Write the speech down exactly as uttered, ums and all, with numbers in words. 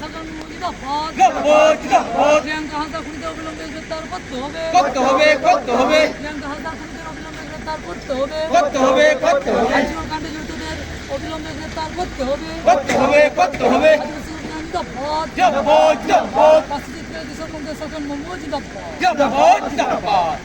শাসন জিন্দাবাদ। জিন্দাবাদ, জিন্দাবাদ। প্রিয়াঙ্কা হাসদা খুনিদের অবিলম্বে গ্রেপ্তার করতে হবে। করতে হবে, করতে হবে। প্রিয়াঙ্কা হাসদা খুনিদের অবিলম্বে গ্রেপ্তার করতে হবে। করতে হবে, করতে হবে। আর্যিকর কাণ্ডে জড়িতদের অবিলম্বে গ্রেপ্তার করতে হবে। করতে হবে, করতে হবে। আদিবাসী অভিযান জিন্দাবাদ। জিন্দাবাদ, জিন্দাবাদ। পাঁচটি চিৎকারে দেশবন্ধের শাসন মমতা জিন্দাবাদ। জিন্দাবাদ, জিন্দাবাদ।